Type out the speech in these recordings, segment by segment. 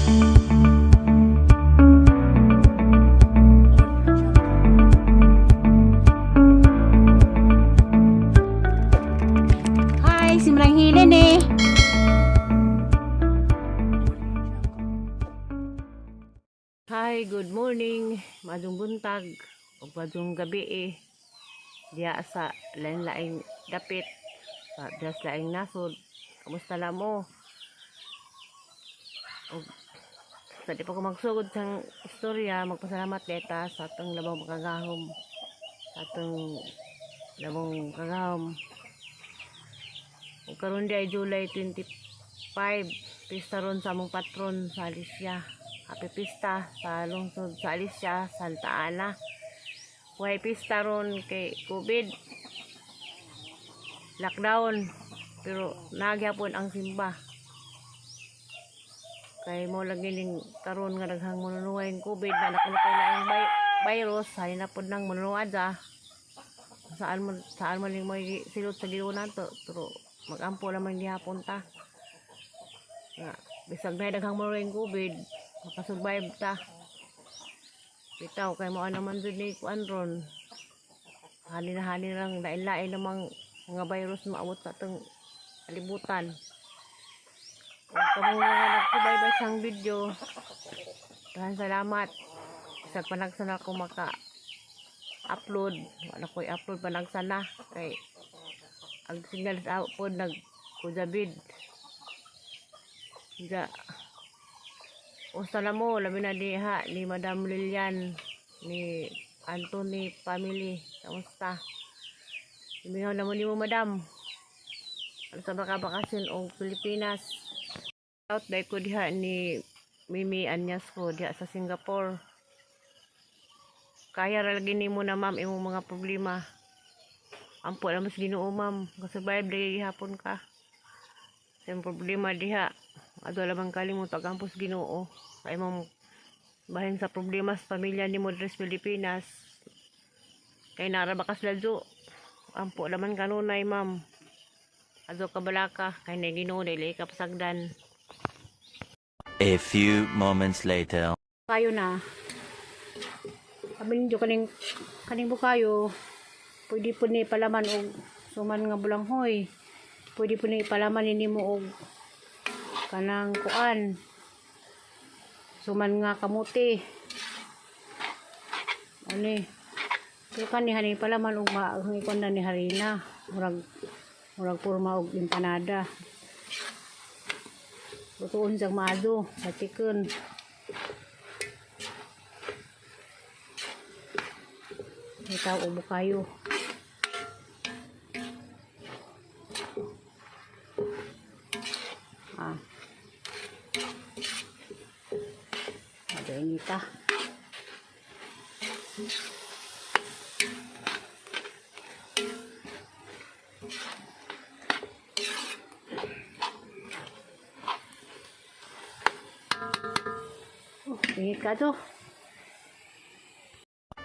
Hi, si Manang Helen eh. Hi, good morning. Madung buntag ug madung gabi eh. Diya sa lain-laing dapit sa diya sa laing nasod. Kamusta na mo? Ug sa di pa ko magsugod sang istorya, magpasalamat deta sa atong labong makagahom. Sa atong labong makagahom. Ug karon di ay July 25, pista ron sa among patron sa Alicia. Happy pista sa lungsod sa Alicia, Santa Ana. Way pista ron kay COVID. Lockdown. Pero nagyapon ang simba. Kay mo lagi ning karon nga daghang manunuhay ang COVID na nakalupay na ang virus, halin na pod nang manunuha dya. Saan mo ning may silot sa Ginoo nato, pero magampo naman gihapon ta. Nga bisag na daghang manunuhay ang COVID, makasurvive ta. Bitaw kay mo naman jud ni kuan ron. Halin na halin lang lain-lain namang mga virus maabot sa atong kalibutan. Ug kamo mga nagsubaybay sang video, daghang salamat. Bisag panagsana ko maka upload, wala ko'y upload panagsana kay ang signal sa pod nag kujabid. Ja. Usa na mo, labi na diha ni Madam Lilian, ni Anthony family. Kamusta? Imingaw na mo nimo, Madam. Ano sa baka bakasyon o Pilipinas? Out dahil ko diha ni Mimi Anyas ko diha sa Singapore. Kaya ra lagi nimo na, ma'am, imong mga problema. Ampo na mas Ginoo, ma'am. Kasurvive lagi gihapon ka. Sa imong problema diha. Ato lamang kalimot ag ampos Ginoo. Sa imong bahin sa problema sa pamilya nimo diri sa Pilipinas. Kay nara ba kas ladyo. Ampo laman kanunay, ma'am. Ato ka balaka kay na Ginoo dili ka pasagdan. A few moments later. Kayo na. Sabi ninyo kaning kaning bukayo pwede po ni palaman og suman nga bulanghoy. Pwede po ni palaman ni mo og kanang kuan. Suman nga kamuti. Ano eh. Pero kani hani palaman og maangikon na ni harina. Murag murag porma og empanada. Lutuon siyang maado sa chicken. Ikaw, ubo kayo. Ah. Ada inita. Oh, init ka to.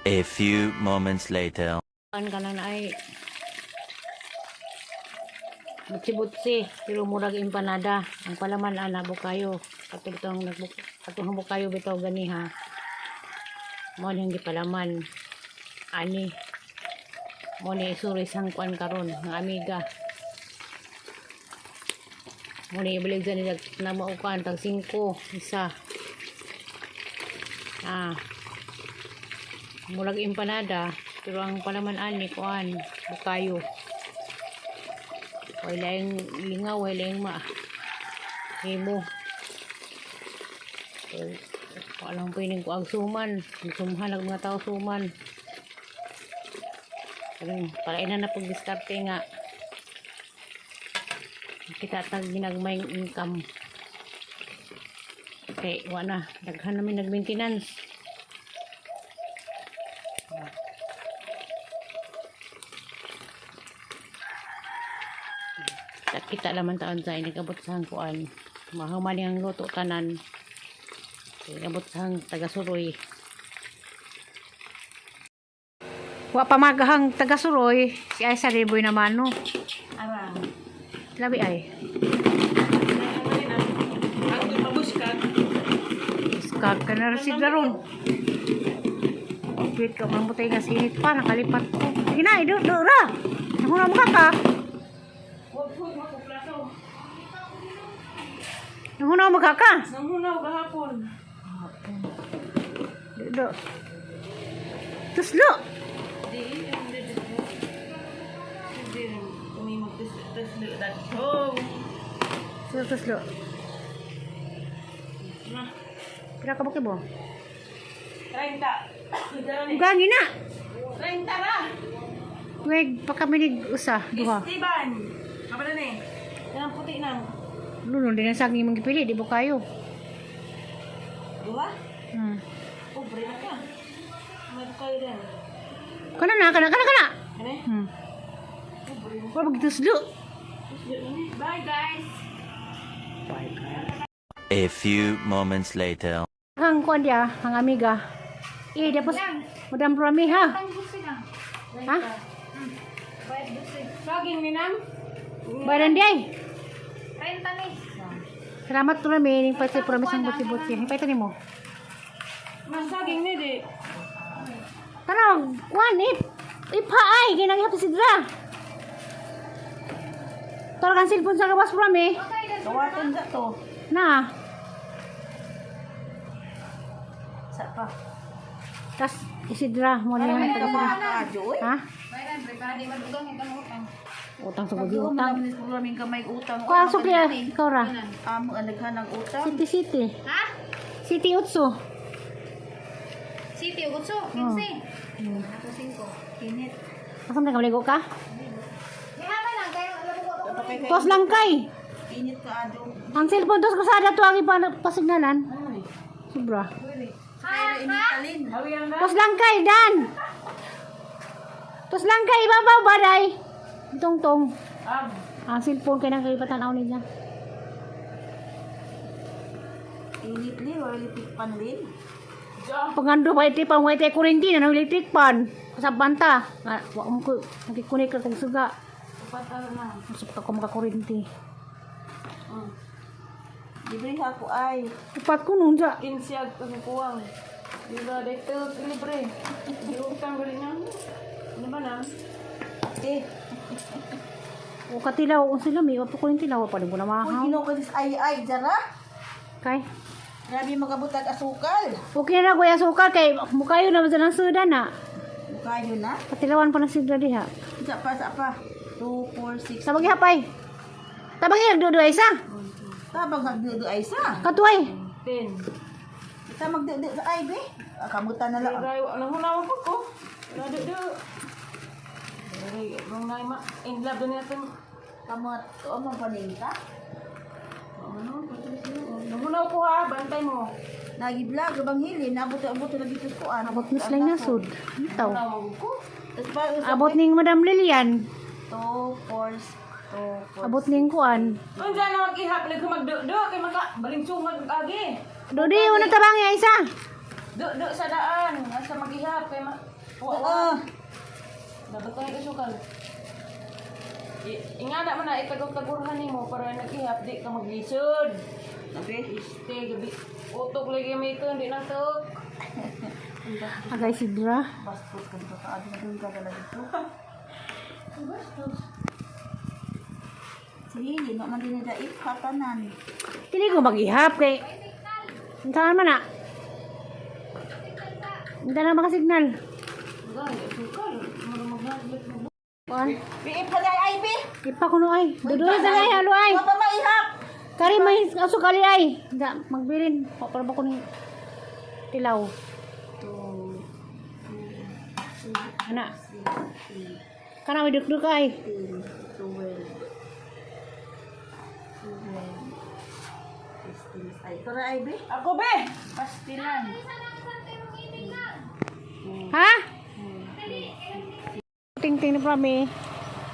A few moments later. An ka na ay butsi-butsi pero murag empanada ang palaman ana bukayo katong nagbuk katong bukayo bitaw gani ha, mo ni ang gipalaman ani, mo ni isuri sang kuan karon nga amiga, mo ni ibalig sa nila na maukan tag 5 isa. Ah, murag empanada pero ang palaman ani kuan bukayo, wala yung lingaw, wala yung ma himo. Walang pining ko ang suman, sumhan ang mga tao suman. Pero para ina na pag-diskarte nga kita tag ginagmay income kay wala daghan namin nag-maintenance. Kita laman taon sa inigabot sa hangkuan. Mahuman ang luto tanan. Inigabot sa hang taga-suroy. Wa pa magahang taga-suroy. Si ay sa riboy naman no. Ara. Labi ay. Ang mabuskag. Bukag ka na rin si Daron. Wait ka, mamutay nga sa init pa. Nakalipat ko. Sige na, ido, do, ra. Nahuna mo ka ka. Huwag makuplato. Nahuna mo ka ka. Nangunaw gahapon. Do, do. Tuslo. Di, hindi. Hindi, kami magtis-tis oh. Tuslo, tuslo. Na, Pila ka ba mo? 30. Ugangi na. 30 ra. Weg, pakaminig usa, duha. Esteban. Kapala ni. Yan ang puti nang. Luno, di na saging mong gipili, di ba kayo? Duha? Pobre na ka. May kayo din. Kana na, kana, kana, kana. Kani? Pobre na. Wala magtuslo. Bye guys. A few moments later. Hang kuan dia, hang amiga. Eh, tapos, Madam Rami ha. Ha? Saging ni nang. Badan di ay. Salamat to Rami, ning pati promise ang buti-buti. Hipay nimo. Mas saging ni di. Tara, kuan ip. Ipa ay ginanghap si Dra. Tara kan cellphone sa gawas Rami. Kawaton sa to. Na. Sa pa. Tas isidra mo niya. Joy. Ha? Utang sa bugi utang. Utang. Maraming kamay utang. Kuha sukli ah, ikaw ra. Amo ang naghan ng utang. City City. Ha? City Utso. City, 8, 15. Ako 5. Init. Asa man ka maligo ka? May lang kayo, alam ko ako. Tos lang kay. Init ka ado. Ang cellphone tos kusada to ang ipasignalan. Sobra. Ha? Ha? Tos lang kay dan. Tos lang kay ibabaw baday. Itong tong. Ab. Ang cellphone kay nang kay patanaw niya. Init li, wala lipik panlin. Pangando pa iti pang way kuryente na ng electric pan. Sa banta. Nga, wa mo ko nakikunik ra kog suga. Usap ka ko makakuryente. Libre ako ay. Upat ko nun sa 15 ag kukuwang. Di ba dito libre. Di utang gali nang. Ano ba nang? Eh, O katilaw unsa lami wa pa ko yung tilaw pa ko na kung mahaw. ginoo ka sis ay ay jara. Kay. Grabe makabutag asukal. Okay na kuya sukar kay mukayo na man sa nang suda na. Mukayo na. Patilawan pa ng sidra diha. Sa pa, sa pa. 2, 4, 6. Tabang hapay. Tabang nagdudu ay isa. Tabang nagdudu ay sa. Katuay. 10. Sa magdudu sa ay be. Ah, kamutan na lang. Ay, nang hunaw po ko. Wala do. Ay, bang nai ma. In love doon natin. Kamot ko mo paninta. Ano? Nanghunaw ko ha, bantay mo. Nagi-vlog bang hili, nabot-abot na dito ko ano. Abot mis lang nasud. Bitaw. Hunaw ko. Tapos pa Abot ning Madam Lilian. 2, 4, 2, 4. Abot ning kuan. Unsa na mag-ihap nag magdudo kay maka baling sungag agi. Dodi una tabang ya isa. Dudo sa daan, asa mag-ihap kay ma. Wa wa. Ah, Dapat ko isukal. Ingana man na itagog-tagurhan nimo para nag-ihap di ka maglisod. Sabi, Este gabi utok lagi may ito di nang tok. Agay sidra. bastos ka dito ka adi ka ka dito. Bastos. Si Hili, no man din nila ipatanan. Dili ko mag-ihap kay Unsa man na? Unsa na makasignal? Kuan. Bi ipa ay bi. Ipa kuno ay. Dudoy sa ay halo ay. Wa pa maihap. Kari may asukali ay. Da magbilin. Wa para ba kuning tilaw. Ana. Kana may dukduk ay. 12. 12. Ay, ito na ay bi. Ako be. Pastilan. Ha? Ting ting na prami.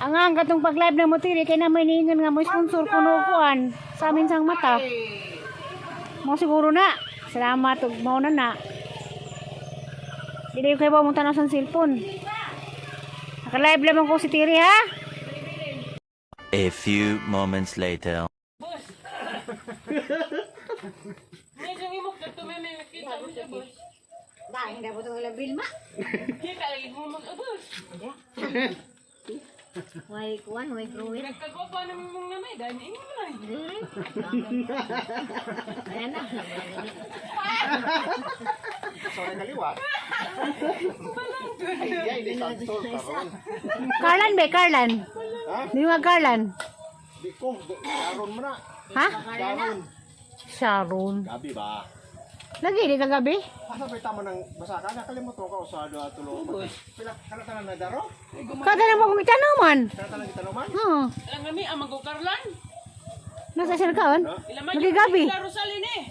Ang ang katong pag-live na mo tiri kay na may niingon nga mo sponsor kuno kuan sa amin sang mata. Mo siguro na. Salamat ug mao na na. Dili ko kay ba mong tanaw sa cellphone. Naka-live lamang ko si Tiri ha. A few moments later. Medyo imok dito may may Dahil hindi po itong ilang bilma. Kita lagi mo mag-ubos. Way kuwan, way kruwin. Nagkagwapa ng mong nanay. Dahil ingon mo na. Ayan na. Sorry kaliwa. Ay, ay, di santol karon. Carlan be, Carlan. Ha? Di nga Carlan. Di ko, karon mo na. Ha? Karon. Sharon. Gabi ba? Lagi di kagabi. Asa ba tama ng basa ka? Nakalimot ko ka sa do tulo. Pila kana tanan na daro? Kada na mo kung itanaman. Kana tanan gitanuman? Oo. Alam kami, ang mag-ukarlan. Nasa siya kaon? Ilaman Lagi gabi. Sila Rosalyn eh.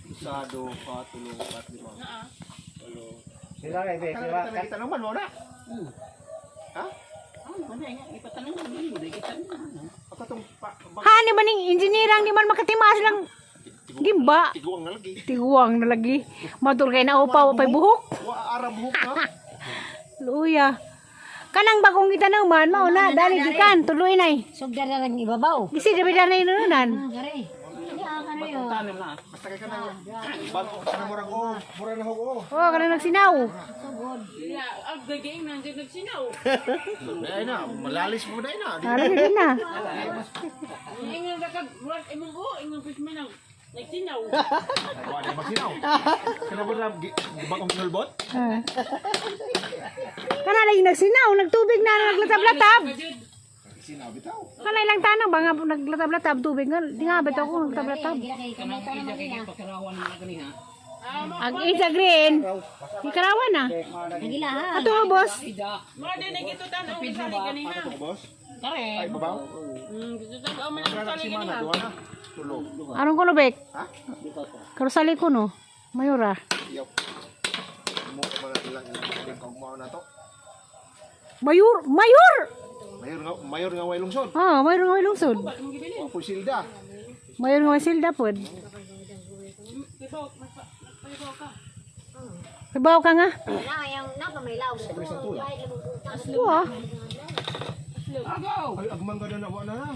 Isa, do, pa, tulo, pat, lima. Walo. Sila kay be, Kana sila. tanan gitanuman mo na? Ha? Ako tong pa, bag, Ha, ni man ning engineerang di man makatimas lang. Gimba. Tiguang na lagi. Tiguang na lagi. Matur kay na upaw pay buhok. Wa ara buhok na. Luya. Kanang bagong itanaman, mao na dali gikan tuloy nay. Sugdar na lang ibabaw. Isi dabi na inunan. Gare. Hindi ah, kano yun. Basta kay kanang bago kana murag o, mura na hog o. Oh, kanang nagsinaw. Sugod. Sila, ang gagaing nandiyan nagsinaw. Ay na, malalis mo na na. Ara din na. Ingon ka kag, murag imong o, ingon Christmas nang nagsinaw. Wa na magsinaw. Kana ba na bagong ginulbot? Ah. Kana lagi nagsinaw, nagtubig na naglatab-latab. Sinaw bitaw. Kana ilang tanong ba nga naglatab-latab tubig nga di nga bitaw ko naglatab-latab. Gila kay kamay pa naman niya. Ang isa green. Ikarawan na. Nagila ha. Ato boss. Mga din nagitutan ang Rosalyn ganiha. Boss? Ay, babaw. Gitutan ang mga Kana Rosalyn si mana ganiha. duha na. Tulo. Aron ko lubek. Ha? Karusali ko no. Mayura. Yup. Mo mga ilang ilang kog mao na to. Mayor, mayor. Mayor nga way lungsod. Ah, mayor nga way lungsod. Wa po silda. Mayor nga way silda pod. Ibaw ka nga. Na, yung na pa may law. Wa. Ay, agmang gada na wa na na.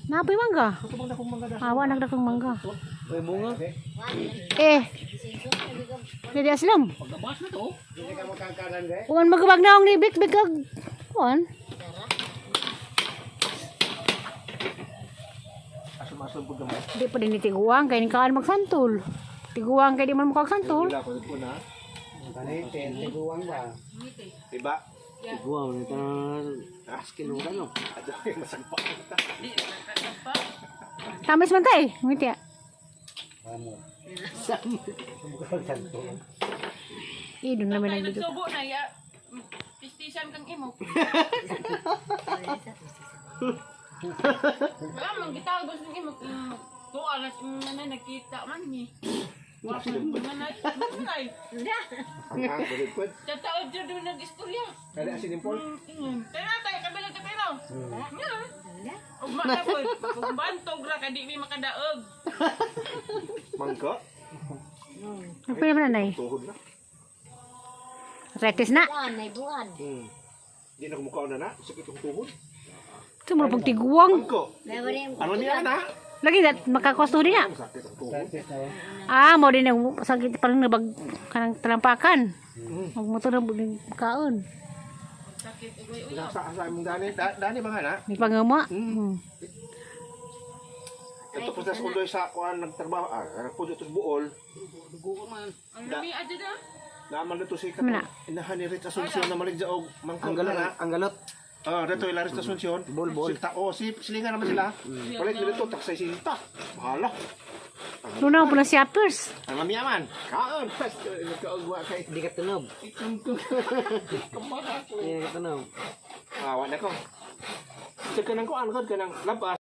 Napoy mangga. Katubang na kong mangga da. Awa nagdakong mangga. May bunga. Eh. Dili aslam. Hindi ka makakanan de. Uwan magabag na ang ni bik bik kag kuan. Asum-asum pud gamay. Di pa din ni tiguang kay ni kaan magsantol. Tiguang kay di man makagsantol. Wala ko po na. Kani tiguang ba? Diba? Tiguang ito na skill ka no. Adyo kay masagpa ta. Tamis man tay. Ngiti. Amo. Eh, doon naman nagbigay. Nagsubo na ya. Pistisan kang imok. Wala man gitagos ng imok. Tuwa na nanay nagkita man ni. Nanay, nanay. Ang ang pud pud. Sa taod dyan doon nag-istorya. Kali asin impol. Kaya tayo, kabila sa pero. Nga. Ugma na po. Kung bantog ra ka, di mi makadaog. Mangka. Nagpila man nanay. Tuhod na. Arthritis na. Buwan, ay buwan. Di na kumukaon na na. Sakit ang tuhod. Ito mo pag tiguang. Mangko. Meron yung Ano niya na? Lagi na makakosto din na. Sakit ang tuhod. Ah, mo din ang sakit pa rin nabag kanang talampakan. Magmotor na buling kaon. Sa sa imong dani, dani mga na. May pangama. Mm. Ito po sa skuldoy sa kuan nagtrabaho. Ah, po dito sa buol. Ang lami adyo na. Naaman dito si Ano na? katong inahan ni Rich Asuncion na maligja og mangko Ang galot, na. ang galot. Ah, dito ila Rich Asuncion. Bol, bol. Silta, oh, si silingan naman sila. Balik dito taksay sinta. Bahala. Lunaw po na si Appers. Ang lamiyaman. Kaon. Nagkaugwa kay. Hindi ka tunog. Hindi ka tunog. Ah, wa na ko. Sa kanang kuan kod kanang labas.